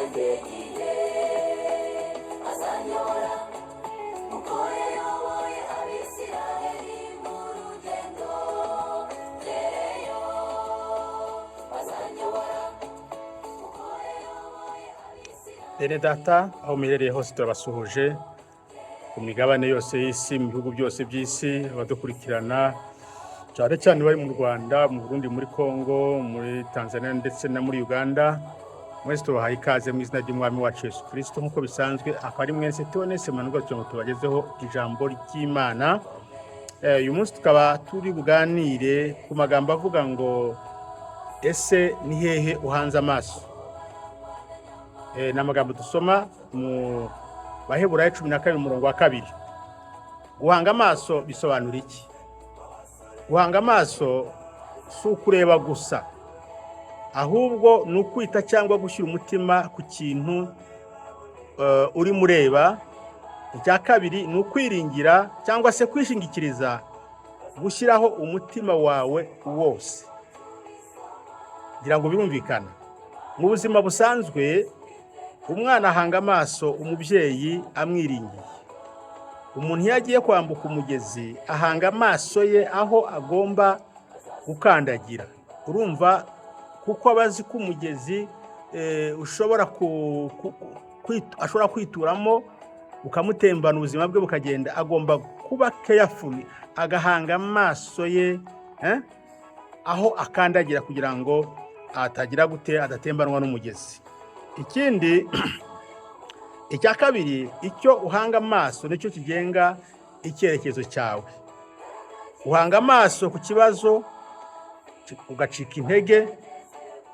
Njyenyine azanyobora uko yayoboye Abisiraheli mu rugendo ngereyo. Azanyobora uko yayoboye Abisiraheli. Bene Data, aho muherereye hose turabasuhuje, ku migabane yose y'isi, mu bihugu byose by'isi, abadukurikirana cyane cyane bari mu Rwanda, mu Burundi, muri Congo, muri Tanzania ndetse no muri Uganda, mwese tubahaye ikaze mu izina ry'Umwami wacu Yesu Kirisito. Nk'uko bisanzwe, akaba ari mwese Tewonese Manuel kugira ngo tubagezeho ijambo ry'Imana. Uyu munsi tukaba turi buganire ku magambo avuga ngo: "Ese ni hehe uhanze amaso?" Ni amagambo dusoma mu Baheburayo 12, umurongo wa 2. Guhanga amaso bisobanura iki? Guhanga amaso si ukureba gusa, ahubwo ni ukwita cyangwa gushyira umutima ku kintu urimo ureba. Icya kabiri ni ukwiringira cyangwa se kwishingikiriza, gushyiraho umutima wawe wose. Ngira ngo birumvikana. Mu buzima busanzwe, umwana ahanga amaso umubyeyi amwiringiye. Umuntu iyo agiye kwambuka umugezi ahanga amaso ye aho agomba gukandagira, urumva, kuko aba azi ko umugezi ushobora ashobora kwituramo ukamutembana, ubuzima bwe bukagenda. Agomba kuba careful, agahanga amaso ye aho akandagira kugira ngo atagira gute, adatembanwa n'umugezi. Ikindi, icya kabiri, icyo uhanga amaso nicyo kigenga icyerekezo cyawe. Uhanga amaso ku kibazo ugacika intege,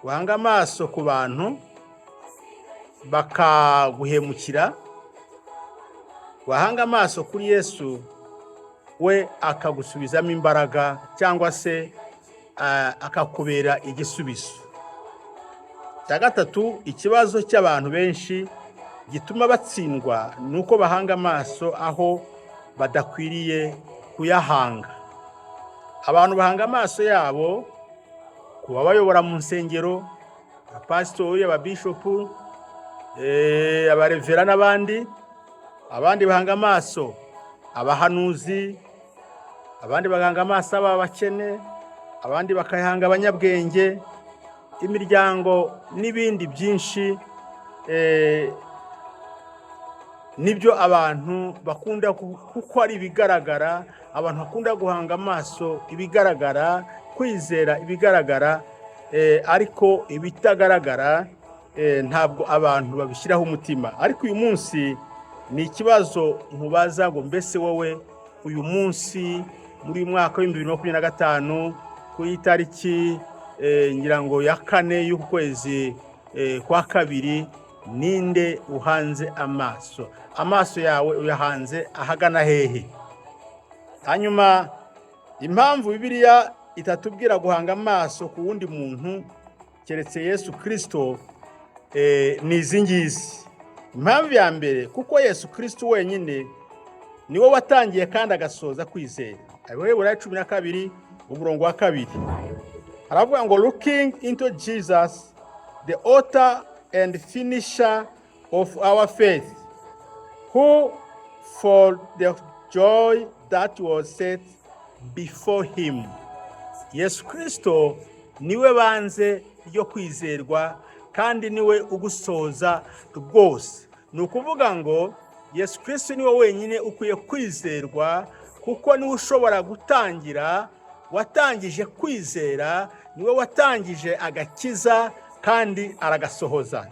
uhanga amaso ku bantu bakaguhemukira, wahanga amaso kuri Yesu, we akagusubizamo imbaraga cyangwa se akakubera igisubizo. Icya gatatu, ikibazo cy'abantu benshi gituma batsindwa ni uko bahanga amaso aho badakwiriye kuyahanga. Abantu bahanga amaso yabo ku babayobora mu nsengero, abapasitori, ababishopu, abarevera n'abandi. Abandi bahanga amaso abahanuzi, abandi bagahanga amaso aba bakene, abandi bakayahanga abanyabwenge, imiryango n'ibindi byinshi. Nibyo abantu bakunda kuko ari ibigaragara. Abantu bakunda guhanga amaso ibigaragara, kwizera ibigaragara, ariko ibitagaragara ntabwo abantu babishyiraho umutima. Ariko uyu munsi ni ikibazo nkubaza ngo: mbese wowe uyu munsi, muri uyu mwaka wa 2025, ku itariki ngira ngo ya 4 y'uku kwezi kwa kabiri, ninde uhanze amaso? Amaso yawe uyahanze ahagana hehe? Hanyuma impamvu Bibiliya itatubwira guhanga amaso ku wundi muntu keretse Yesu Kirisito ni izi ngizi. Impamvu ya mbere, kuko Yesu Kirisito wenyine niwe watangiye kandi agasoza kwizera. Abaheburayo 12, umurongo wa 2, haravuga ngo: "Looking into Jesus, the author and finisher of our faith, who for the joy that was set before him." Yesu Kirisito niwe banze ryo kwizerwa kandi niwe ugusoza rwose. Ni ukuvuga ngo Yesu Kirisito niwe wenyine ukwiye kwizerwa, kuko niwe ushobora gutangira, watangije kwizera, niwe watangije agakiza kandi aragasohoza.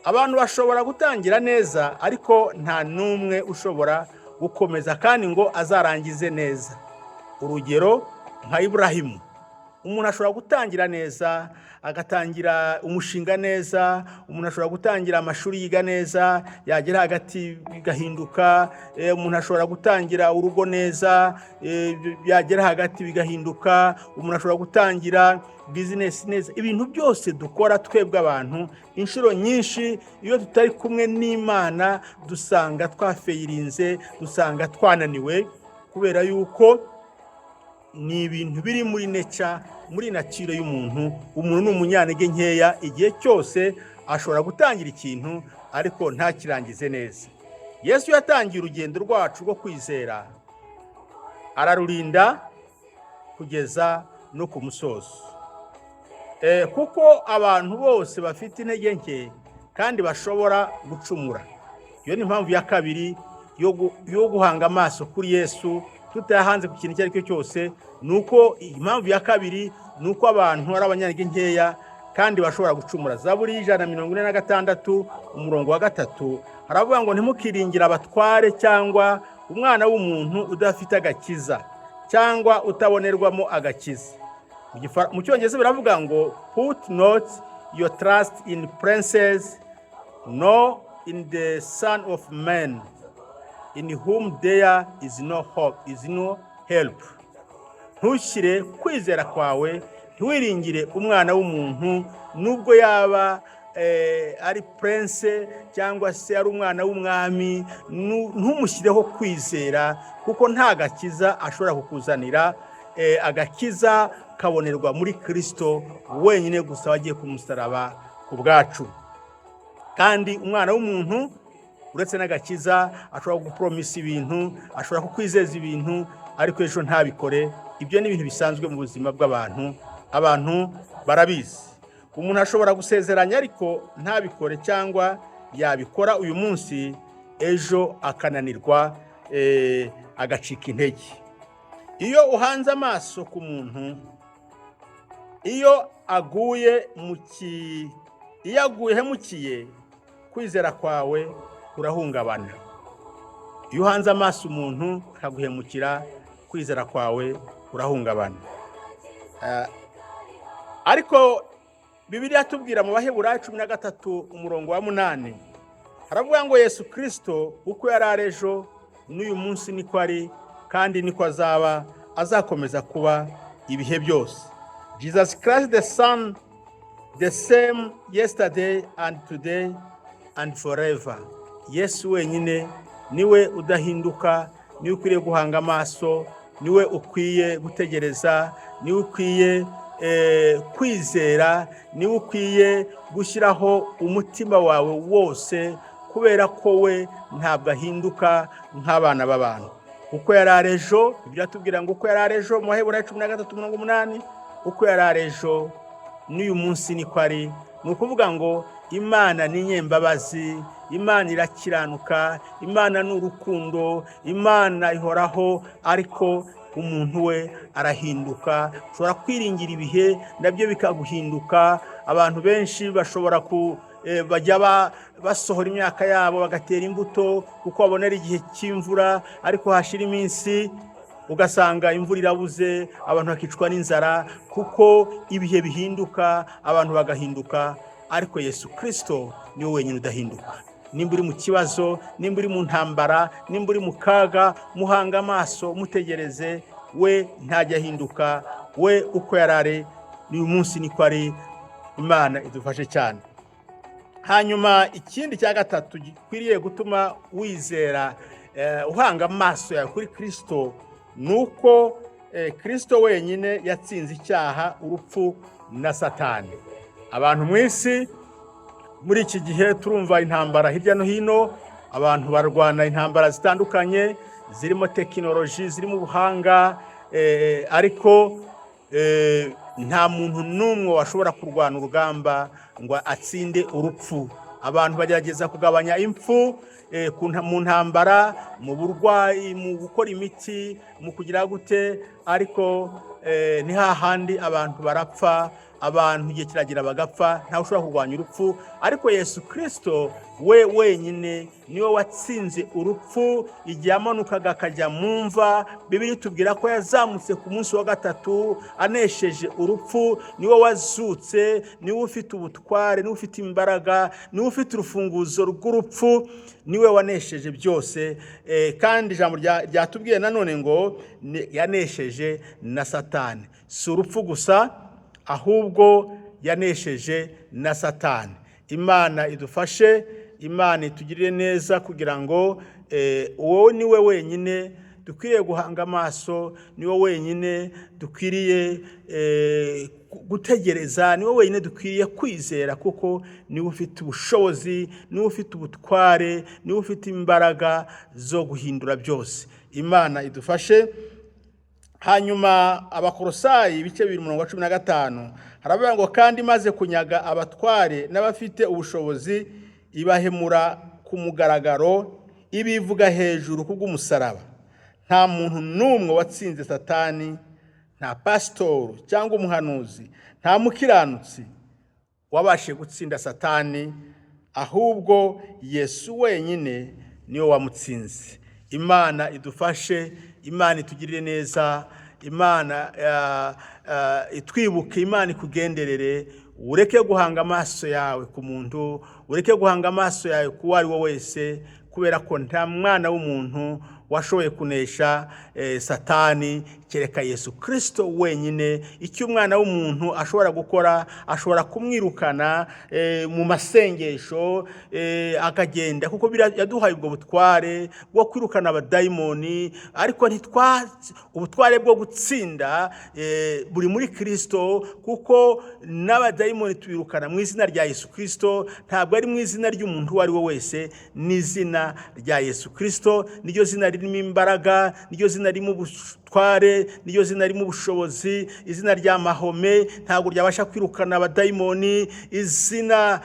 Abantu bashobora gutangira neza, ariko nta n'umwe ushobora gukomeza kandi ngo azarangize neza. Urugero nka Iburahimu. Umuntu ashobora gutangira neza, agatangira umushinga neza, umuntu ashobora gutangira amashuri yiga neza, yagera hagati bigahinduka. Umuntu ashobora gutangira urugo neza, yagera hagati bigahinduka. Umuntu ashobora gutangira bizinesi neza. Ibintu byose dukora twebwe abantu, inshuro nyinshi iyo tutari kumwe n'Imana dusanga twafailinze, dusanga twananiwe, kubera yuko Ni ibintu biri muri nature, muri nature y'umuntu. Umuntu ni umunyantege nkeya, igihe cyose ashobora gutangira ikintu ariko ntakirangize neza. Yesu yatangiye urugendo rwacu rwo kwizera, ararurinda kugeza no ku musozo. Kuko abantu bose bafite intege nke kandi bashobora gucumura. Iyo ni impamvu ya kabiri yo guhanga amaso kuri Yesu tutayahanze ku kintu icyo ari cyo cyose. Ni uko impamvu ya kabiri ni uko abantu ari abanyantege nkeya kandi bashobora gucumura. Zaburi y'146 umurongo wa 3 haravuga ngo: "Ntimukiringire abatware cyangwa umwana w'umuntu udafite agakiza cyangwa utabonerwamo agakiza." Mu Cyongereza biravuga ngo: "Put not your trust in princes, nor in the son of man, in whom there is no hope, is no help." Ntushyire kwizera kwawe, ntiwiringire umwana w'umuntu, nubwo yaba ari prince cyangwa se ari umwana w'umwami, ntumushyireho kwizera kuko nta gakiza ashobora kukuzanira. Agakiza kabonerwa muri Kirisito wenyine gusa wagiye ku musaraba ku bwacu. Kandi umwana w'umuntu, uretse n'agakiza, ashobora gupromisa ibintu, ashobora kukwizeza ibintu, ariko ejo ntabikore. Ibyo ni ibintu bisanzwe mu buzima bw'abantu, abantu barabizi. Umuntu ashobora gusezeranya ariko ntabikore, cyangwa yabikora uyu munsi, ejo akananirwa, agacika intege. Iyo uhanze amaso ku muntu, iyo aguye hemukiye, kwizera kwawe kurahungabana. Iyo uhanze amaso umuntu akaguhemukira, kwizera kwawe kurahungabana. Ariko Bibiliya tubwira mu Baheburayo 13 umurongo wa 8, haravuga ngo: "Yesu Kirisito uko yari ari ejo, n'uyu munsi niko ari, kandi niko azaba, azakomeza kuba ibihe byose." Jesus Christ the Son, the same yesterday and today and forever. Yesu wenyine niwe udahinduka, niwe ukwiriye guhanga amaso, niwe ukwiye gutegereza, niwe ukwiye kwizera, niwe ukwiye gushyiraho umutima wawe wose, kubera ko we ntabwo ahinduka nk'abana b'abantu. Uko yari ari ejo, biratubwira ngo uko yari ari ejo mu Baheburayo 13 umurongo 8, uko yari ari ejo n'uyu munsi niko ari. Ni ukuvuga ngo Imana ni inyembabazi, Imana irakiranuka, Imana ni urukundo, Imana ihoraho, ariko umuntu we arahinduka. Ushobora kwiringira ibihe, nabyo bikaguhinduka. Abantu benshi bashobora ku bajya basohora imyaka yabo, bagatera imbuto kuko babonera igihe cy'imvura, ariko hashira iminsi ugasanga imvura irabuze, abantu bakicwa n'inzara, kuko ibihe bihinduka, abantu bagahinduka. Ariko Yesu Kirisito niwe wenyine udahinduka. Nimba uri mu kibazo, nimba uri mu ntambara, nimba uri mu kaga, muhanga amaso, mutegereze. We ntajya ahinduka. We uko yari ari, n'uyu munsi niko ari. Imana idufashe cyane. Hanyuma ikindi cya gatatu gikwiriye gutuma wizera, uhanga amaso yawe kuri Kirisito, ni uko Kirisito wenyine yatsinze icyaha, urupfu na Satani. Abantu mu isi muri iki gihe turumva intambara hirya no hino, abantu barwana intambara zitandukanye zirimo tekinoloji, zirimo ubuhanga, ariko nta muntu n'umwe washobora kurwana urugamba ngo atsinde urupfu. Abantu bagerageza kugabanya impfu mu ntambara, mu burwayi, mu gukora imiti, mu kugira gute, ariko ni hahandi abantu barapfa. Abantu igihe kiragira bagapfa, ntawe ushobora kurwanya urupfu. Ariko Yesu Kirisito we wenyine niwe watsinze urupfu igihe yamanukaga akajya mu mva. Bibiliya itubwira ko yazamutse ku munsi wa gatatu anesheje urupfu. Niwe wazutse, niwe ufite ubutware, niwe ufite imbaraga, niwe ufite urufunguzo rw'urupfu, niwe wanesheje byose. Kandi ijambo ryatubwiye nanone ngo yanesheje na Satani. Si urupfu gusa, ahubwo yanesheje na Satani. Imana idufashe, Imana itugirire neza, kugira ngo uwo ni we wenyine. dukwiriye guhanga amaso, niwe wenyine dukwiriye gutegereza, niwe wenyine dukwiriye kwizera, kuko niwe ufite ubushobozi, niwe ufite ubutware, niwe ufite imbaraga zo guhindura byose. Imana idufashe. Hanyuma Abakorosayi ibice 2, umurongo wa 15, haravuga ngo: "Kandi imaze kunyaga abatware n'abafite ubushobozi, ibahemura ku mugaragaro, ibivuga hejuru kubw'umusaraba." Nta muntu n'umwe watsinze Satani, nta pasitoru cyangwa umuhanuzi, nta mukiranutsi wabashije gutsinda Satani, ahubwo Yesu wenyine niwe wamutsinze. Imana idufashe, Imana itugirire neza, Imana itwibuke, Imana ikugenderere. Ureke guhanga amaso yawe ku muntu, ureke guhanga amaso yawe ku uwo ari we wese, kubera ko nta mwana w'umuntu washoboye kunesha Satani kereka Yesu Kirisito wenyine. Icyo umwana w'umuntu ashobora gukora, ashobora kumwirukana mu masengesho, akagenda, kuko yaduhaye ubwo butware bwo kwirukana abadayimoni, ariko ntitwa ubutware bwo gutsinda buri muri Kirisito, kuko n'abadayimoni tubirukana mu izina rya Yesu Kirisito, ntabwo ari mu izina ry'umuntu uwo ari we wese. N'izina rya Yesu Kirisito niryo zina ririmo imbaraga, niryo zina ririmo ubutware, niryo zina ririmo ubushobozi. Izina rya Mahome ntabwo ryabasha kwirukana abadayimoni. Izina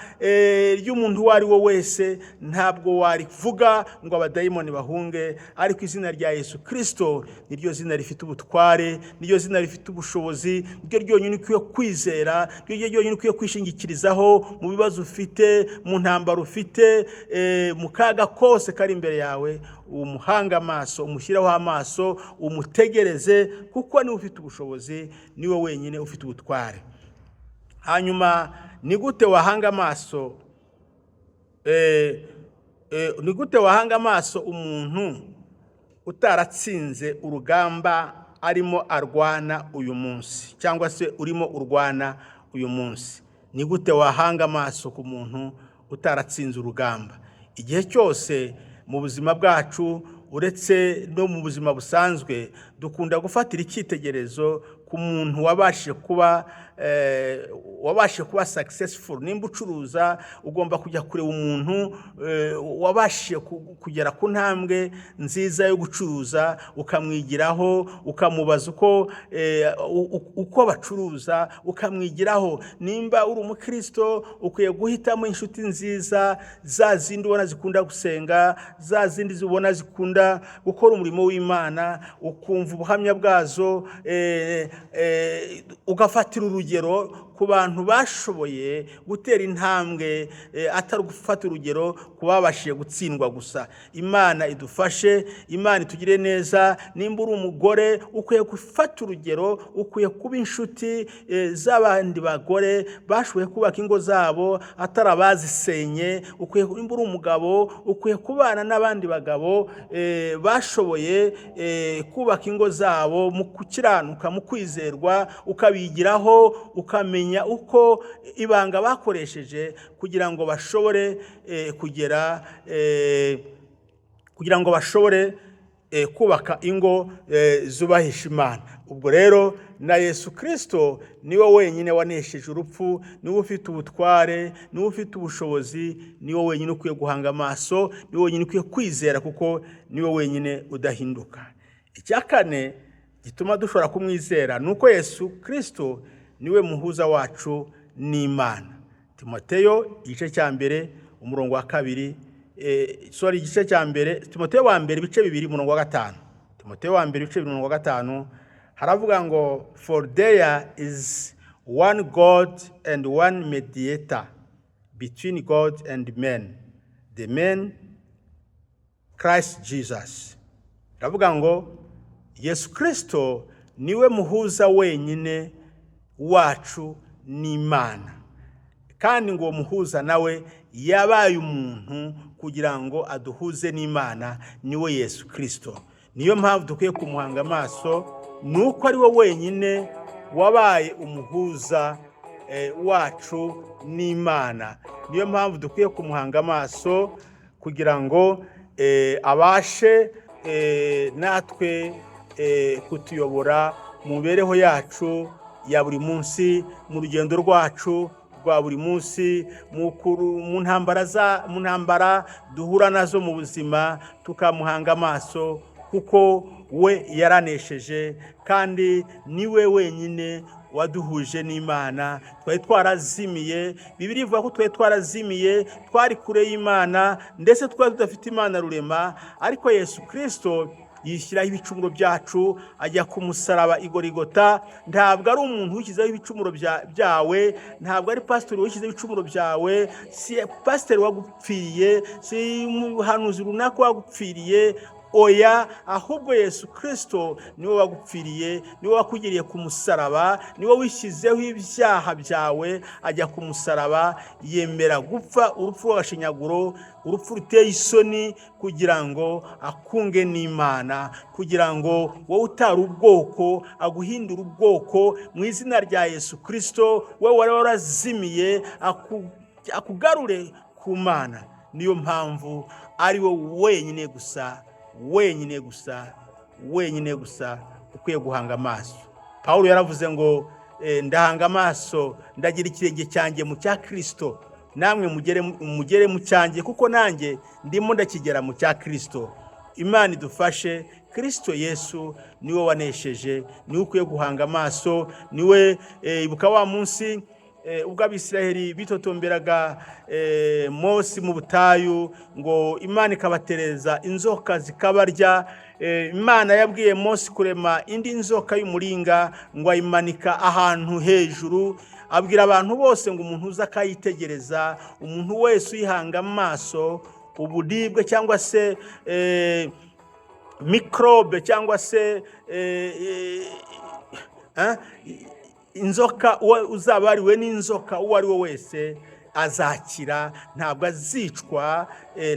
ry'umuntu uwo ari we wese ntabwo warivuga ngo abadayimoni bahunge, ariko izina rya Yesu Kirisito niryo zina rifite ubutware, niryo zina rifite ubushobozi, niryo ryonyine ukwiye kwizera, niryo ryonyine ukwiye kwishingikirizaho mu bibazo ufite, mu ntambaro ufite, mu kaga kose kari imbere yawe. Umuhanga amaso, umushyiraho amaso, umutegereze, kuko niwe ufite ubushobozi, niwe wenyine ufite ubutware. Hanyuma ni gute wahanga amaso ni gute wahanga amaso umuntu utaratsinze urugamba arimo arwana uyu munsi, cyangwa se urimo urwana uyu munsi? Ni gute wahanga amaso ku muntu utaratsinze urugamba? Igihe cyose mu buzima bwacu, uretse no mu buzima busanzwe, dukunda gufatira icyitegererezo ku muntu wabashije kuba successful. Nimba ucuruza, ugomba kujya kureba umuntu wabashije kugera ku ntambwe nziza yo gucuruza, ukamwigiraho, ukamubaza uko bacuruza, ukamwigiraho. Nimba uri umukristo, ukwiye guhitamo inshuti nziza, za zindi ubona zikunda gusenga, za zindi ubona zikunda gukora umurimo w'Imana, ukumva ubuhamya bwazo, ugafatira urugero ku bantu bashoboye gutera intambwe, atari gufata urugero ku babashije gutsindwa gusa. Imana idufashe, Imana itugire neza. Nimba uri umugore, ukwiye gufata urugero, ukwiye kuba inshuti z'abandi bagore bashoboye kubaka ingo zabo, atari abazisenye. Ukwiye, nimba uri umugabo, ukwiye kubana n'abandi bagabo bashoboye kubaka ingo zabo mu gukiranuka, mu kwizerwa, ukabigiraho, ukamenya uko ibanga bakoresheje kugira ngo bashobore kubaka ingo zubahisha Imana. Ubwo rero na Yesu Kirisito niwe wenyine wanesheje urupfu, niwe ufite ubutware, niwe ufite ubushobozi, niwe wenyine ukwiye guhanga amaso, niwe wenyine ukwiye kwizera, kuko niwe wenyine udahinduka. Icya kane gituma dushobora kumwizera ni uko Yesu Kirisito niwe muhuza wacu n'Imana. Timoteyo igice cya 1, umurongo wa 2, sorry, igice cya 1, Timoteyo wa mbere ibice 2, umurongo wa 5. Timoteyo wa mbere ibice 2, umurongo wa 5, haravuga ngo: "For there is one God and one mediator between God and men, the man Christ Jesus." Biravuga ngo Yesu Kirisito niwe muhuza wenyine wacu n'Imana, kandi ngo uwo muhuza nawe yabaye umuntu kugira ngo aduhuze n'Imana, niwe Yesu Kirisito. Niyo mpamvu dukwiye kumuhanga amaso, ni uko ari we wenyine wabaye umuhuza wacu n'Imana. Niyo mpamvu dukwiye kumuhanga amaso kugira ngo abashe natwe kutuyobora mu mibereho yacu ya buri munsi, mu rugendo rwacu rwa buri munsi, mu ntambara duhura nazo mu buzima, tukamuhanga amaso kuko we yaranesheje kandi niwe wenyine waduhuje n'Imana. Twari twarazimiye, Bibiliya ivuga ko twari twarazimiye, twari kure y'Imana, ndetse twari tudafite Imana rurema, ariko Yesu Kirisito yishyiraho ibicumuro byacu ajya ku musaraba i Gorigota. Ntabwo ari umuntu wishyizeho ibicumuro byawe, ntabwo ari pasitori wishyizeho ibicumuro byawe, si pasiteri wagupfiriye, si umuhanuzi runaka wagupfiriye, oya, ahubwo Yesu Kirisito niwe wagupfiriye, niwe wakugiriye ku musaraba, niwe wishyizeho ibyaha byawe ajya ku musaraba, yemera gupfa urupfu rw'agashinyaguro, urupfu ruteye isoni, kugira ngo akunge n'Imana, kugira ngo wowe utari ubwoko aguhindure ubwoko mu izina rya Yesu Kirisito, wowe wari warazimiye akugarure ku Mana. Niyo mpamvu ari wowe wenyine gusa, wenyine gusa, wenyine gusa ukwiye guhanga amaso. Pawulo yaravuze ngo ndahanga amaso, ndagira ikirenge cyanjye mu cya Kirisito, namwe mugere mu cyanjye, kuko nanjye ndimo ndakigera mu cya Kirisito. Imana idufashe. Kirisito Yesu niwe wanesheje, niwe ukwiye guhanga amaso, niwe. Ibuka wa munsi ubwo Abisiraheli bitotomberaga Mose mu butayu, ngo Imana ikabatereza inzoka zikabarya. Imana yabwiye Mose kurema indi nzoka y'umuringa, ngo ayimanika ahantu hejuru, abwira abantu bose ngo umuntu uza akayitegereza, umuntu wese uyihanga amaso, uburibwe cyangwa se mikorobe cyangwa se inzoka, uwo uzaba ariwe n'inzoka uwo ari we wese azakira, ntabwo azicwa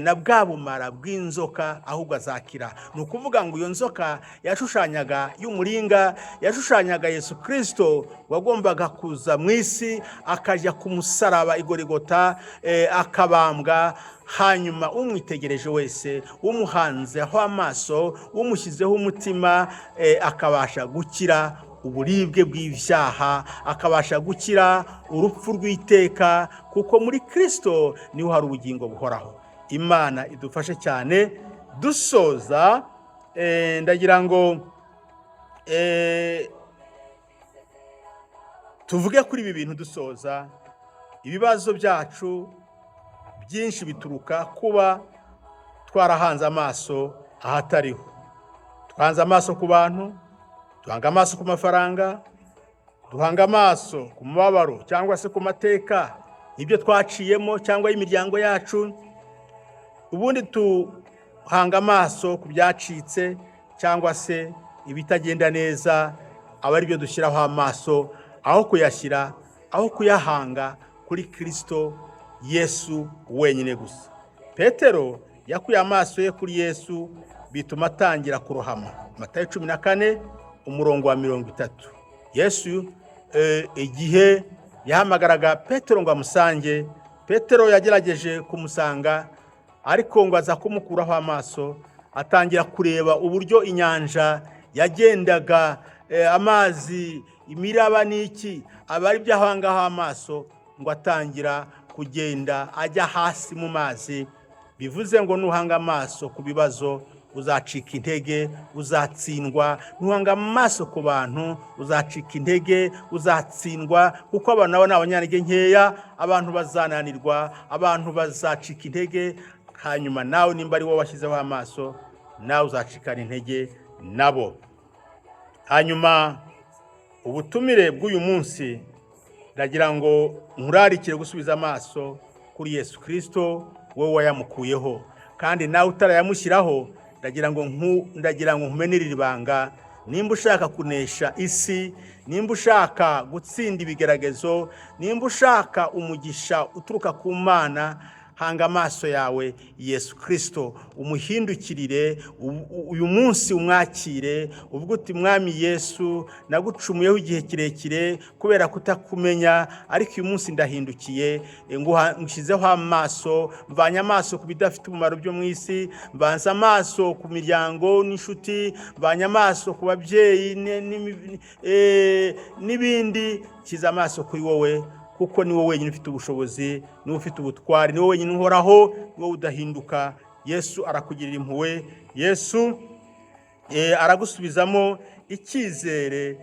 na bwa bumara bw'inzoka, ahubwo azakira. Ni ukuvuga ngo iyo nzoka yashushanyaga y'umuringa, yashushanyaga Yesu Kirisito wagombaga kuza mu isi, akajya ku musaraba i Gorigota, akabambwa, hanyuma umwitegereje wese, umuhanzeho amaso, umushyizeho umutima, akabasha gukira uburibwe bw'ibyaha, akabasha gukira urupfu rw'iteka, kuko muri Kirisito niho hari ubugingo buhoraho. Imana idufashe cyane. Dusoza, ndagira ngo tuvuge kuri ibi bintu dusoza. Ibibazo byacu byinshi bituruka kuba twarahanze amaso ahatariho. Twahanze amaso ku bantu, duhanga amaso ku mafaranga, duhanga amaso ku mubabaro cyangwa se ku mateka, ibyo twaciyemo cyangwa y'imiryango yacu, ubundi tuhanga amaso ku byacitse cyangwa se ibitagenda neza, aba ari byo dushyiraho amaso, aho kuyashyira, aho kuyahanga kuri Kirisito Yesu wenyine gusa. Petero yakuye amaso ye kuri Yesu, bituma atangira kurohama. Matayo 14 umurongo wa 30. Yesu igihe yahamagaraga Petero ngo amusange, Petero yagerageje kumusanga, ariko ngo aza kumukuraho amaso, atangira kureba uburyo inyanja yagendaga, amazi, imiraba n'iki, aba ari byo ahangaho amaso, ngo atangira kugenda ajya hasi mu mazi. Bivuze ngo nuhanga amaso ku bibazo uzacika intege, uzatsindwa. Nuhanga amaso ku bantu uzacika intege, uzatsindwa, kuko abantu nabo ni abanyantege nkeya, abantu bazananirwa, abantu bazacika intege, hanyuma nawe nimba ari wowe washyizeho amaso, nawe uzacikana intege nabo. Hanyuma ubutumire bw'uyu munsi, ndagira ngo nkurarikire gusubiza amaso kuri Yesu Kirisito, wowe wayamukuyeho, kandi nawe utarayamushyiraho, ndagira ngo nkumenere ibanga. Nimba ushaka kunesha isi, nimba ushaka gutsinda ibigeragezo, nimba ushaka umugisha uturuka ku Mana, Hanga amaso yawe Yesu Kirisito, umuhindukirire uyu munsi, umwakire, uvuge uti: "Mwami Yesu, nagucumuyeho igihe kirekire kubera kutakumenya, ariko uyu munsi ndahindukiye, ngushyizeho amaso, mvanye amaso ku bidafite umumaro byo mu isi, mvanze amaso ku miryango n'inshuti, mvanye amaso ku babyeyi n'ibindi, nshyize amaso kuri wowe, kuko ni wowe wenyine ufite ubushobozi, ni wowe ufite ubutwari, ni wowe wenyine uhoraho, ni wowe udahinduka." Yesu arakugirira impuhwe. Yesu aragusubizamo icyizere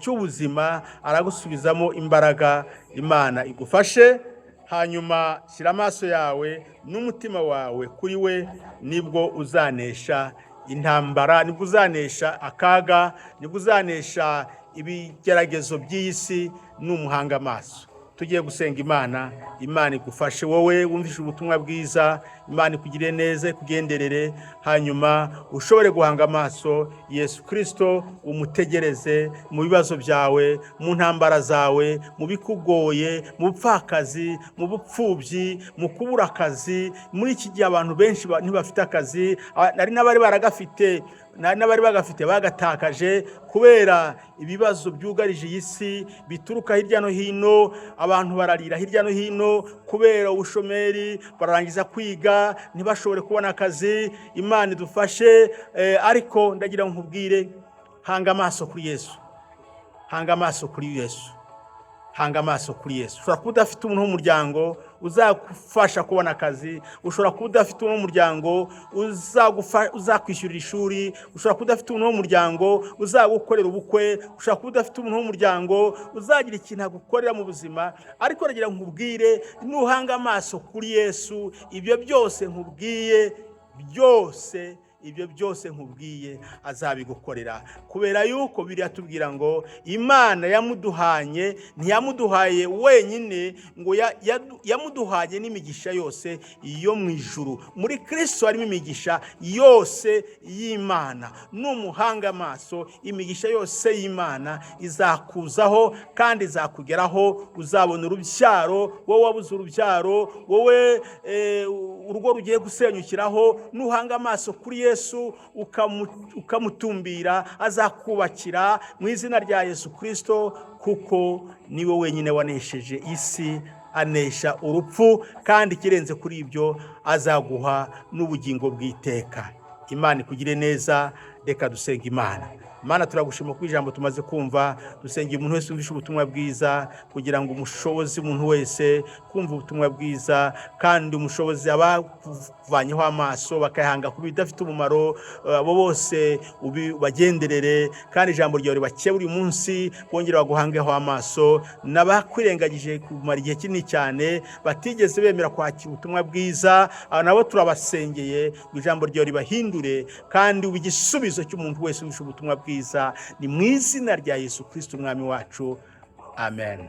cy'ubuzima, aragusubizamo imbaraga. Imana igufashe. Hanyuma shyira amaso yawe n'umutima wawe kuri we, nibwo uzanesha intambara, nibwo uzanesha akaga, nibwo uzanesha ibigeragezo by'iyi si n'umuhanga amaso. Tugiye gusenga Imana. Imana igufashe wowe wumvise ubutumwa bwiza. Imana ikugirire neza, ikugenderere, hanyuma ushobore guhanga amaso Yesu Kirisito, umutegereze mu bibazo byawe, mu ntambara zawe, mu bikugoye, mu bupfakazi, mu bupfubyi, mu kubura akazi. Muri iki gihe abantu benshi ntibafite akazi, hari n'abari baragafite, n'abari bagafite bagatakaje kubera ibibazo byugarije iyi si bituruka hirya no hino. Abantu bararira hirya no hino kubera ubushomeri, bararangiza kwiga ntibashobore kubona akazi. Imana idufashe. Ariko ndagira ngo nkubwire: hanga amaso kuri Yesu, hanga amaso kuri Yesu, hanga amaso kuri Yesu. Ushobora kuba udafite umuntu w'umuryango uzagufasha kubona akazi, ushobora kuba udafite umuntu w'umuryango uzakwishyurira ishuri, ushobora kuba udafite umuntu w'umuryango uzagukorera ubukwe, ushobora kuba udafite umuntu w'umuryango uzagira ikintu agukorera mu buzima, ariko ndagira ngo nkubwire: nuhanga amaso kuri Yesu, ibyo byose nkubwiye byose, ibyo byose nkubwiye azabigukorera, kubera yuko biriya tubwira ngo Imana yamuduhanye, ntiyamuduhaye wenyine, ngo yamuduhanye n'imigisha yose yo mu ijuru. Muri Kirisito harimo imigisha yose y'Imana. Numuhanga amaso, imigisha yose y'Imana izakuzaho kandi izakugeraho. Uzabona urubyaro, wowe wabuze urubyaro, wowe urugo rugiye gusenyukiraho, nuhanga amaso kuri Yesu ukamutumbira, azakubakira mu izina rya Yesu Kirisito, kuko niwe wenyine wanesheje isi, anesha urupfu, kandi ikirenze kuri ibyo azaguha n'ubugingo bw'iteka. Imana ikugire neza. Reka dusenga Imana. Mana, turagushima ku ijambo tumaze kumva. Dusengera umuntu wese wumvishe ubutumwa bwiza, kugira ngo umushobozi umuntu wese kumva ubutumwa bwiza, kandi umushobozi abavanyeho amaso bakayahanga ku bidafite umumaro, abo bose ubagenderere, kandi ijambo ryawe ribakebure buri munsi, bongere baguhangeho amaso. N'abakwirengagije kumara igihe kinini cyane, batigeze bemera kwakira ubutumwa bwiza, aba nabo turabasengeye ngo ijambo ryawe ribahindure, kandi ube igisubizo cy'umuntu wese wumvishe ubutumwa bwiza. Ni mu izina rya Yesu Kirisito umwami wacu, amen.